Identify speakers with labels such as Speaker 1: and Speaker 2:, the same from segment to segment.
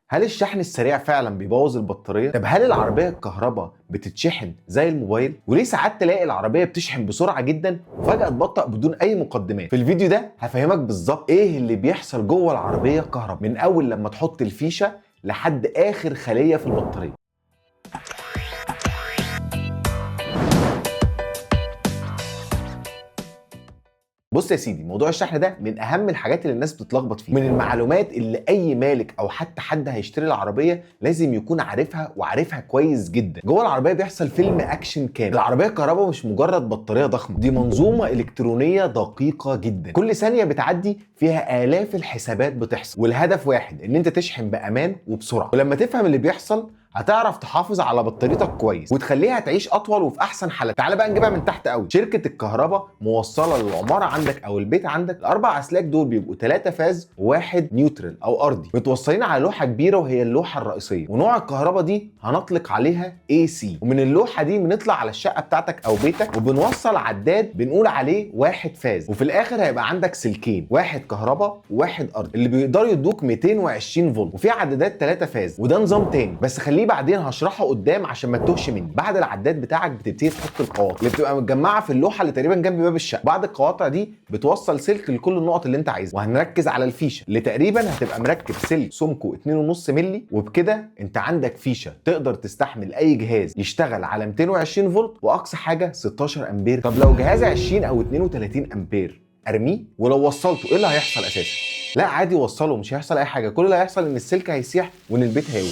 Speaker 1: هل الشحن السريع فعلا بيبوظ البطارية؟ طب هل العربية الكهرباء بتتشحن زي الموبايل؟ وليه ساعات تلاقي العربية بتشحن بسرعة جدا وفجأة تبطأ بدون أي مقدمات؟ في الفيديو ده هفهمك بالظبط إيه اللي بيحصل جوه العربية الكهرباء من أول لما تحط الفيشة لحد آخر خلية في البطارية. بص يا سيدي، موضوع الشحن ده من اهم الحاجات اللي الناس بتتلخبط فيه، من المعلومات اللي اي مالك او حتى حد هيشتري العربية لازم يكون عارفها وعارفها كويس جدا. جوه العربية بيحصل فيلم اكشن كامل. العربية الكهرباء مش مجرد بطارية ضخمة، دي منظومة الكترونية دقيقة جدا. كل ثانية بتعدي فيها الاف الحسابات بتحصل، والهدف واحد، ان انت تشحن بامان وبسرعة. ولما تفهم اللي بيحصل هتعرف تحافظ على بطاريتك كويس وتخليها تعيش اطول وفي احسن حالات. تعال بقى نجيبها من تحت قوي. شركة الكهرباء موصله للعماره عندك او البيت عندك، الاربع اسلاك دول بيبقوا 3 فاز وواحد neutral او ارضي، متوصلين على لوحة كبيرة وهي اللوحة الرئيسية، ونوع الكهرباء دي هنطلق عليها AC. ومن اللوحة دي بنطلع على الشقة بتاعتك او بيتك وبنوصل عداد بنقول عليه واحد فاز، وفي الاخر هيبقى عندك سلكين، واحد كهرباء وواحد ارضي، اللي بيقدروا يدوك 220 فولت، وفي عدادات 3 فاز، وده نظام تاني بس خليه بعدين هشرحه قدام عشان ما تتوهش مني. بعد العداد بتاعك بتبتدي تحط القواطع اللي بتبقى متجمعه في اللوحة اللي تقريبا جنب باب الشقة. بعد القواطع دي بتوصل سلك لكل النقط اللي انت عايزها، وهنركز على الفيشه اللي تقريبا هتبقى مركب سلك سمكة 2.5 مللي، وبكده انت عندك فيشه تقدر تستحمل اي جهاز يشتغل على 220 فولت واقصى حاجة 16 امبير. طب لو جهاز 20 او 32 امبير ارميه؟ ولو وصلته ايه اللي هيحصل اساسا؟ لا عادي وصله، مش هيحصل اي حاجة. كل اللي هيحصل ان السلك هيسيح وان البيت هيولع.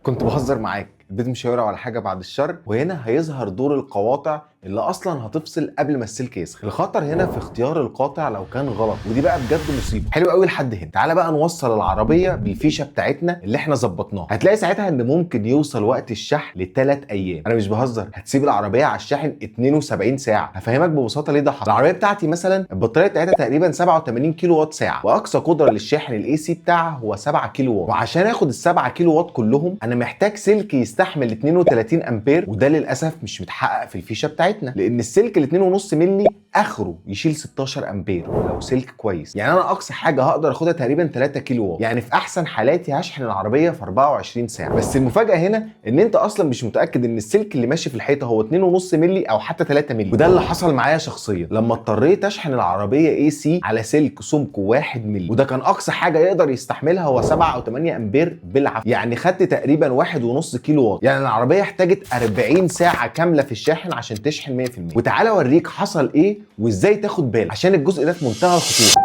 Speaker 1: كنت بهزر معاك، البيت مش هيولع ولا حاجة بعد الشر. وهنا هيظهر دور القواطع اللي اصلا هتفصل قبل ما السلك يسخن. الخطر هنا في اختيار القاطع لو كان غلط، ودي بقى بجد مصيبة. حلو قوي لحد هنا. تعالى بقى نوصل العربية بالفيشه بتاعتنا اللي احنا ظبطناها. هتلاقي ساعتها ان ممكن يوصل وقت الشحن ل3 ايام. انا مش بهزر، هتسيب العربية على الشاحن 72 ساعة. هفهمك ببساطة ليه ده حصل. العربية بتاعتي مثلا البطارية بتاعتها تقريبا 87 كيلو وات ساعة، واقصى قدره للشاحن ال AC بتاعها هو 7 كيلو وات، وعشان اخد ال 7 كيلو وات كلهم انا محتاج سلك يستحمل 32 امبير، وده للاسف مش متحقق في الفيشه بتاعتنا، لان السلك ال 2.5 مللي اخره يشيل 16 امبير لو سلك كويس. يعني انا اقصى حاجة هقدر اخدها تقريبا 3 كيلو وات، يعني في احسن حالاتي هشحن العربية في 24 ساعة. بس المفاجاة هنا ان انت اصلا مش متاكد ان السلك اللي ماشي في الحيطة هو 2.5 مللي او حتى 3 مللي، وده اللي حصل معايا شخصيا لما اضطريت اشحن العربية AC على سلك سمكة 1 مللي، وده كان اقصى حاجة يقدر يستحملها هو 7 او 8 امبير بالعافية، يعني خدت تقريبا 1.5 كيلو وات. يعني العربية احتاجت 40 ساعة كاملة في الشاحن عشان تشحن 100%. وتعالى اوريك حصل ايه وازاي تاخد بالك، عشان الجزء ده في منتهى الخطورة.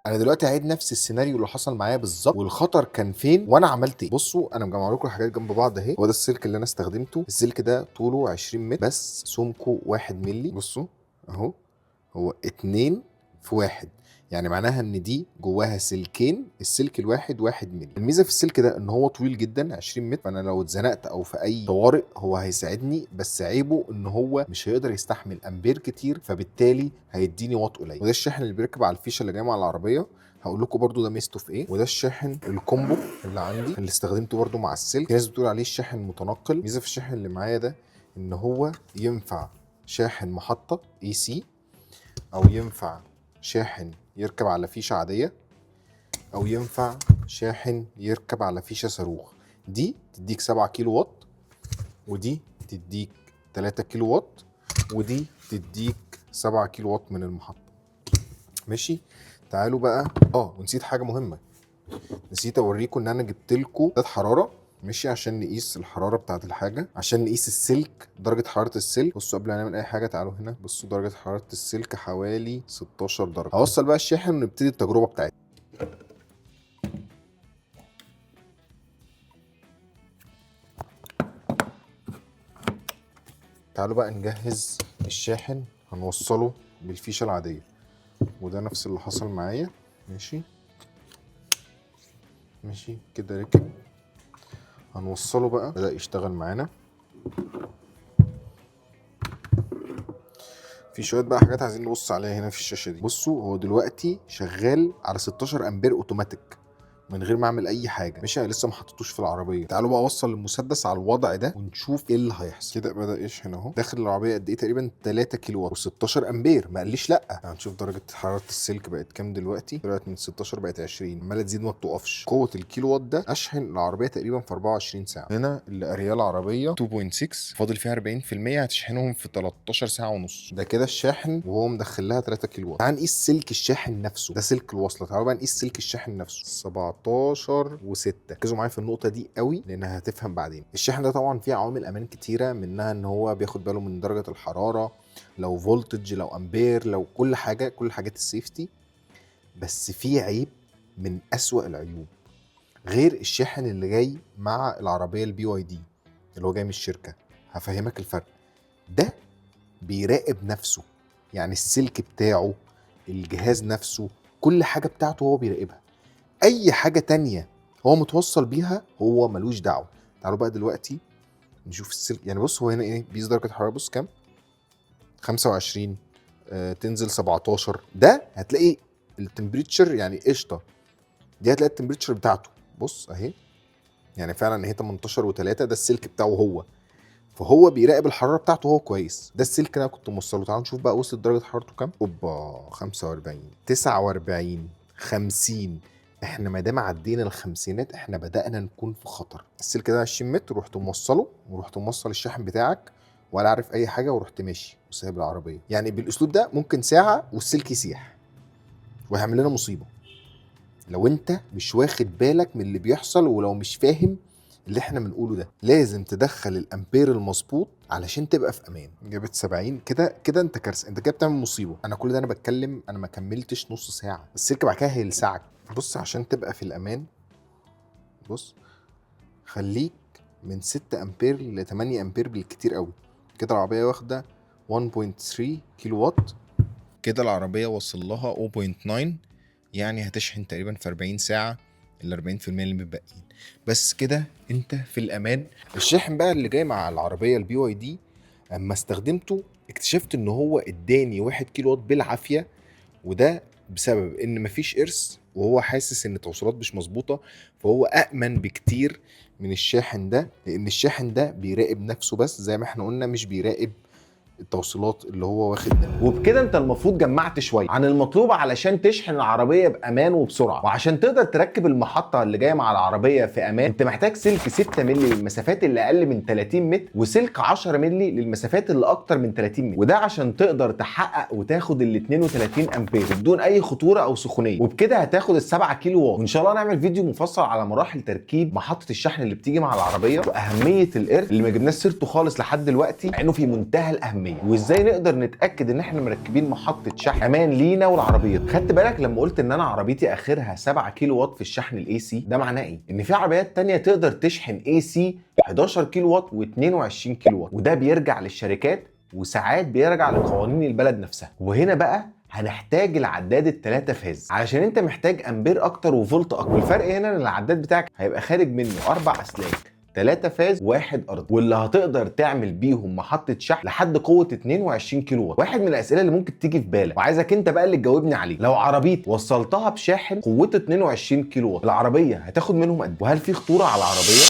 Speaker 2: انا دلوقتي هعيد نفس السيناريو اللي حصل معايا بالظبط، والخطر كان فين وانا عملت ايه. بصوا انا مجمع لكم الحاجات جنب بعض اهي. هو ده السلك اللي انا استخدمته. السلك ده طوله 20 متر بس سمكة 1 مللي. بصوا اهو، هو 2 في 1، يعني معناها ان دي جواها سلكين، السلك الواحد 1 مللي. الميزة في السلك ده ان هو طويل جدا 20 متر، فانا لو اتزنقت او في اي طوارئ هو هيساعدني. بس عيبه ان هو مش هيقدر يستحمل امبير كتير، فبالتالي هيديني واط قليل. وده الشاحن اللي بيركب على الفيشه اللي جاية مع العربية، هقول لكم برده ده ميزته في ايه. وده الشاحن ال combo اللي عندي اللي استخدمته برده مع السلك. في ناس بتقول عليه الشاحن المتنقل. ميزة في الشاحن اللي معايا ده ان هو ينفع شاحن محطة AC، او ينفع شاحن يركب على فيشة عادية، أو ينفع شاحن يركب على فيشة صاروخ. دي تديك 7 كيلو وات، ودي تديك 3 كيلو وات، ودي تديك 7 كيلو وات من المحطة. ماشي، تعالوا بقى. ونسيت حاجة مهمة، نسيت أوريكم إن أنا جبت لكم عداد حرارة، ماشي، عشان نقيس الحرارة بتاعت الحاجة، عشان نقيس السلك، درجة حرارة السلك. بصوا قبل ما نعمل أي حاجة تعالوا هنا، بصوا درجة حرارة السلك حوالي 16 درجة. هوصل بقى الشاحن ونبتدي التجربة بتاعتنا. تعالوا بقى نجهز الشاحن، هنوصله بالفيشة العادية، وده نفس اللي حصل معايا. ماشي ماشي كده ركب. هنوصله بقى، بدأ يشتغل معانا. في شوية بقى حاجات عايزين نبص عليها هنا في الشاشة دي. بصوا هو دلوقتي شغال على 16 أمبير أوتوماتيك، من غير ما اعمل اي حاجه. ماشي، انا لسه ما حطيتوش في العربيه. تعالوا بقى اوصل المسدس على الوضع ده ونشوف ايه اللي هيحصل. كده بدا يشحن اهو، داخل العربية قد ايه؟ تقريبا 3 كيلو وات و16 امبير، ما قاليش لا. هنشوف درجه حرارة السلك بقت كام دلوقتي. طلعت من 16 بقت 20، عماله تزيد ما بتوقفش. قوة الكيلو وات ده اشحن العربية تقريبا في 24 ساعه. هنا اللي قارية العربية 2.6، فاضل فيها 40%، هتشحنهم في 13 ساعة ونص. ده كده الشاحن وهو مدخل لها 3 كيلو وات. تعال نقيس سلك الشاحن نفسه، ده سلك الوصله. تعالوا بقى نقيس سلك الشاحن نفسه، 17 و6. ركزوا معايا في النقطة دي قوي لانها هتفهم بعدين. الشاحن ده طبعا فيه عوامل امان كتيره، منها ان هو بياخد باله من درجه الحراره، لو voltage، لو امبير، لو كل حاجه، كل حاجات ال safety. بس في عيب من اسوأ العيوب، غير الشاحن اللي جاي مع العربية ال BYD اللي هو جاي من الشركه. هفهمك الفرق. ده بيراقب نفسه، يعني السلك بتاعه، الجهاز نفسه، كل حاجة بتاعته هو بيراقبها. اي حاجة تانية هو متوصل بيها هو ملوش دعوه. تعالوا بقى دلوقتي نشوف السلك. يعني بص هو هنا ايه بيقيس درجه الحراره، بص كام، 25، تنزل 17. ده هتلاقي ال temperature يعني قشطه، دي هتلاقي ال temperature بتاعته، بص اهي، يعني فعلا اهي 18 و3، ده السلك بتاعه هو، فهو بيراقب الحرارة بتاعته هو كويس. ده السلك اللي انا كنت موصله. تعالوا نشوف بقى وصلت درجه حرارته كام. اوبا، 45، 49، 50. احنا ما دام عدينا الخمسينات احنا بدأنا نكون في خطر. السلك ده 20 متر، رحت موصله ورحت موصل الشاحن بتاعك ولا عارف اي حاجه، ورحت ماشي وسايب العربيه. يعني بالاسلوب ده ممكن ساعة والسلك يسيح وهيعمل لنا مصيبة لو انت مش واخد بالك من اللي بيحصل، ولو مش فاهم اللي احنا بنقوله ده. لازم تدخل الامبير المظبوط علشان تبقى في امان. جابت 70 كده كده، انت كارثة، انت كده بتعمل مصيبة. انا كل ده انا بتكلم، انا ما كملتش نص ساعة، السلك بعد كده هيلسعك. بص عشان تبقى في الامان، بص خليك من 6 امبير ل 8 امبير بالكتير قوي. كده العربية واخده 1.3 كيلو وات، كده العربية وصل لها 0.9، يعني هتشحن تقريبا في 40 ساعة ال 40% اللي متبقيين. بس كده انت في الامان. الشاحن بقى اللي جاي مع العربية ال BYD، اما استخدمته اكتشفت ان هو اداني 1 كيلو وات بالعافيه، وده بسبب ان مفيش earth وهو حاسس ان التوصيلات مش مظبوطه، فهو امن بكتير من الشاحن ده، لان الشاحن ده بيراقب نفسه بس زي ما احنا قلنا، مش بيراقب التوصيلات اللي هو واخد منها.
Speaker 1: وبكده انت المفروض جمعت شوية عن المطلوب علشان تشحن العربية بامان وبسرعه، وعشان تقدر تركب المحطة اللي جاية مع العربية في امان. انت محتاج سلك 6 مللي للمسافات اللي اقل من 30 متر، وسلك 10 مللي للمسافات اللي اكتر من 30 متر، وده عشان تقدر تحقق وتاخد ال 32 امبير بدون اي خطورة او سخونيه. وبكده هتاخد ال 7 كيلو وات. وان شاء الله نعمل فيديو مفصل على مراحل تركيب محطة الشحن اللي بتيجي مع العربية، واهمية ال earth اللي ما جبناش سيرته خالص لحد دلوقتي مع انه في منتهى الاهميه، وازاي نقدر نتاكد ان احنا مركبين محطة شحن امان لينا ولعربيتنا. خدت بالك لما قلت ان انا عربيتي اخرها 7 كيلو وات في الشحن ال AC؟ ده معناه ايه؟ ان في عربيات تانية تقدر تشحن AC 11 كيلو وات و22 كيلو وات، وده بيرجع للشركات وساعات بيرجع لقوانين البلد نفسها. وهنا بقى هنحتاج العداد الثلاثة phase، علشان انت محتاج امبير اكتر وفولت اكتر. والفرق هنا ان العداد بتاعك هيبقى خارج منه 4 اسلاك، 3 phase 1 ارضي، واللي هتقدر تعمل بيهم محطة شحن لحد قوة 22 كيلو وات. واحد من الاسئلة اللي ممكن تيجي في بالك وعايزك انت بقى اللي تجاوبني عليه، لو عربيتي وصلتها بشاحن قوته 22 كيلو وات، العربية هتاخد منهم قد؟ وهل في خطورة على العربية؟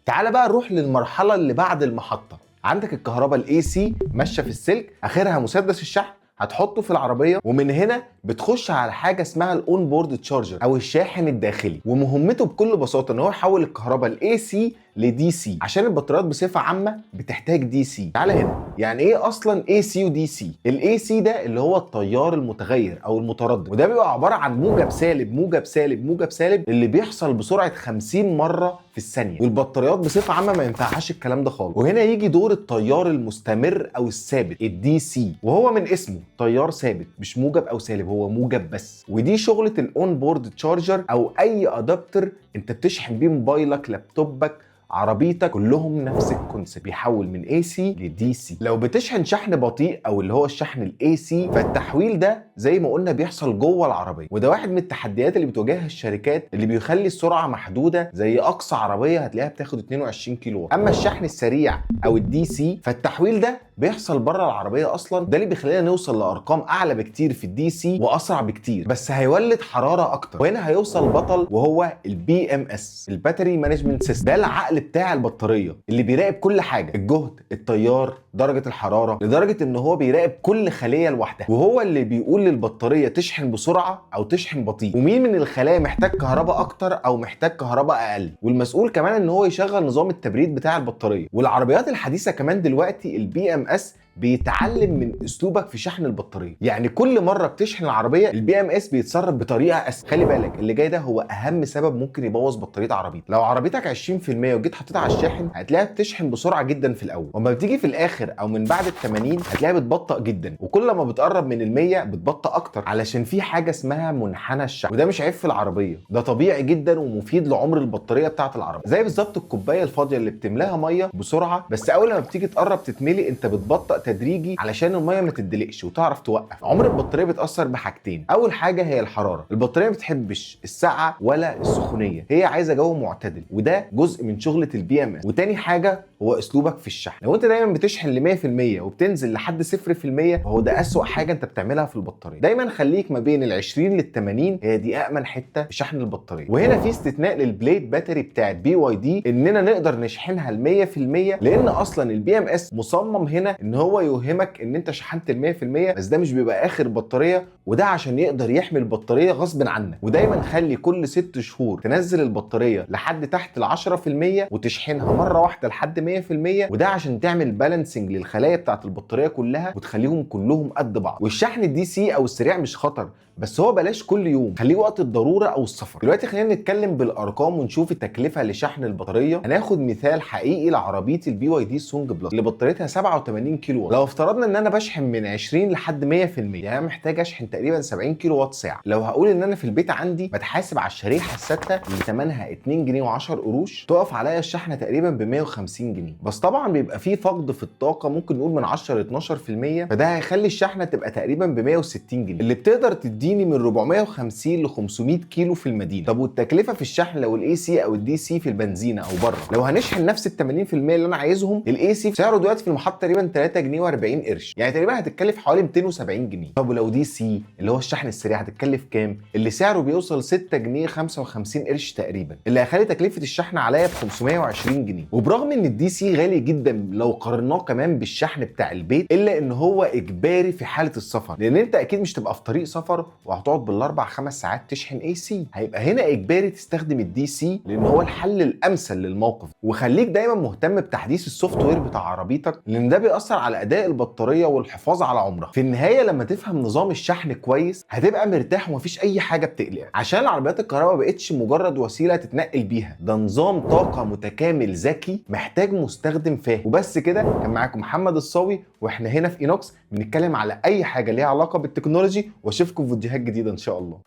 Speaker 1: تعال بقى نروح للمرحلة اللي بعد المحطة. عندك الكهرباء ال AC ماشية في السلك، اخرها مسدس الشحن هتحطه في العربيه، ومن هنا بتخش على حاجة اسمها ال on-board charger او الشاحن الداخلي. ومهمته بكل بساطة ان هو يحول الكهرباء ال AC ل DC، عشان البطاريات بصفة عامة بتحتاج DC. تعالى هنا، يعني ايه اصلا AC و DC؟ ال AC ده اللي هو التيار المتغير او المتردد، وده بيبقى عبارة عن موجب سالب موجب سالب موجب سالب اللي بيحصل بسرعة 50 مرة في الثانية، والبطاريات بصفة عامة ما ينفعهاش الكلام ده خالص. وهنا يجي دور التيار المستمر او الثابت ال DC، وهو من اسمه تيار ثابت، مش موجب او سالب، هو موجب بس. ودي شغله ال on-board charger او اي adapter انت بتشحن بيه موبايلك، لابتوبك، عربيتك كلهم نفس ال concept، بيحول من AC ل DC. لو بتشحن شحن بطيء او اللي هو الشحن ال AC، فالتحويل ده زي ما قلنا بيحصل جوه العربيه، وده واحد من التحديات اللي بتواجهها الشركات اللي بيخلي السرعة محدوده، زي اقصى عربية هتلاقيها بتاخد 22 كيلو وات. اما الشحن السريع او ال DC، فالتحويل ده بيحصل بره العربية اصلا، ده اللي بيخلينا نوصل لارقام اعلى بكتير في ال DC واسرع بكتير، بس هيولد حرارة اكتر. وهنا هيوصل بطل وهو ال BMS، ال battery management system. ده العقل بتاع البطارية اللي بيراقب كل حاجه، الجهد، التيار، درجه الحراره، لدرجة ان هو بيراقب كل خليه لوحدها، وهو اللي بيقول للبطاريه تشحن بسرعة او تشحن بطيء، ومين من الخلايا محتاج كهرباء اكتر او محتاج كهرباء اقل، والمسؤول كمان ان هو يشغل نظام التبريد بتاع البطاريه. والعربيات الحديثة كمان دلوقتي ال BMS بيتعلم من اسلوبك في شحن البطاريه، يعني كل مرة بتشحن العربية ال BMS بيتصرف بطريقة اسهل. خلي بالك اللي جاي ده هو اهم سبب ممكن يبوظ بطارية عربيتك. لو عربيتك 20% وجيت حطيتها على الشاحن هتلاقيها بتشحن بسرعة جدا في الاول، وما بتيجي في الاخر او من بعد ال 80 هتلاقيها بتبطأ جدا، وكل ما بتقرب من ال 100 بتبطأ اكتر، علشان في حاجة اسمها منحنى الشحن. وده مش عيب في العربيه، ده طبيعي جدا ومفيد لعمر البطارية بتاعه العربية. زي بالظبط الكوباية الفاضيه اللي بتملاها مية بسرعه، بس اول ما بتيجي تقرب تتملي انت بتبطأ تدريجي علشان المية ما تدلقش وتعرف توقف. عمر البطارية بيتاثر بحاجتين، اول حاجة هي الحراره، البطارية ما بتحبش السقعه ولا السخونيه، هي عايزه جو معتدل، وده جزء من شغله ال BMS. وتاني حاجة هو اسلوبك في الشحن، لو انت دايما بتشحن ل 100% وبتنزل لحد 0% فهو ده اسوأ حاجة انت بتعملها في البطارية. دايما خليك ما بين ال 20 لل 80، هي دي امن حتة في شحن البطارية. وهنا في استثناء لل Blade Battery بتاعت BYD، اننا نقدر نشحنها ل 100%، لان اصلا ال BMS مصمم هنا ان هو يوهمك ان انت شحنت ال 100%، بس ده مش بيبقى اخر بطاريه، وده عشان يقدر يحمي البطارية غصب عنك. ودايما خلي كل 6 شهور تنزل البطارية لحد تحت ال 10% وتشحنها مرة واحدة لحد 100%، وده عشان تعمل balancing للخلايا بتاعت البطارية كلها وتخليهم كلهم قد بعض. والشحن ال DC او السريع مش خطر، بس هو بلاش كل يوم، خليه وقت الضرورة او السفر. دلوقتي خلينا نتكلم بالارقام ونشوف التكلفة لشحن البطارية. هناخد مثال حقيقي لعربيه ال BYD Song Plus اللي بطاريتها 87 كيلو وات. لو افترضنا ان انا بشحن من 20 لحد 100%، يعني انا محتاج اشحن تقريبا 70 كيلو وات ساعة. لو هقول ان انا في البيت عندي بتحاسب على الشريحة الثابتة اللي ثمنها 2 جنيه و10 قروش، تقف عليا الشحنة تقريبا ب 150 جنيه، بس طبعا بيبقى فيه فقد في الطاقة ممكن نقول من 10 ل 12%، فده هيخلي الشحنة تبقى تقريبا ب 160 جنيه اللي بتقدر تديني من 450 ل 500 كيلو في المدينة. طب والتكلفه في الشحن لو ال AC او ال DC في البنزينه او بره، لو هنشحن نفس ال 80% اللي انا عايزهم، ال AC سعره دلوقتي في المحطة تقريبا 3 جنيه و40 قرش، يعني تقريبا هتتكلف حوالي 270 جنيه. طب ولو DC اللي هو الشحن السريع هتتكلف كام؟ اللي سعره بيوصل 6 جنيه 55 قرش تقريبا، اللي هيخلي تكلفة الشحن عليا ب 520 جنيه. وبرغم ان ال DC غالي جدا لو قارناه كمان بالشحن بتاع البيت، الا ان هو اجباري في حاله السفر، لان انت اكيد مش تبقى في طريق سفر وهتقعد بالاربع خمس ساعات تشحن AC، هيبقى هنا اجباري تستخدم ال DC لان هو الحل الامثل للموقف. وخليك دايما مهتم بتحديث ال software بتاع عربيتك، لان ده بيأثر على اداء البطارية والحفاظ على عمرها. في النهاية لما تفهم نظام الشحن كويس هتبقى مرتاح ومفيش اي حاجة بتقلقك، عشان العربيات الكهرباء ما بقتش مجرد وسيلة تتنقل بيها، ده نظام طاقة متكامل ذكي محتاج مستخدم فاهم. وبس كده، كان معاكم محمد الصاوي، واحنا هنا في اينوكس بنتكلم على اي حاجة ليها علاقة بال technology، واشوفكم في فيديوهات جديدة ان شاء الله.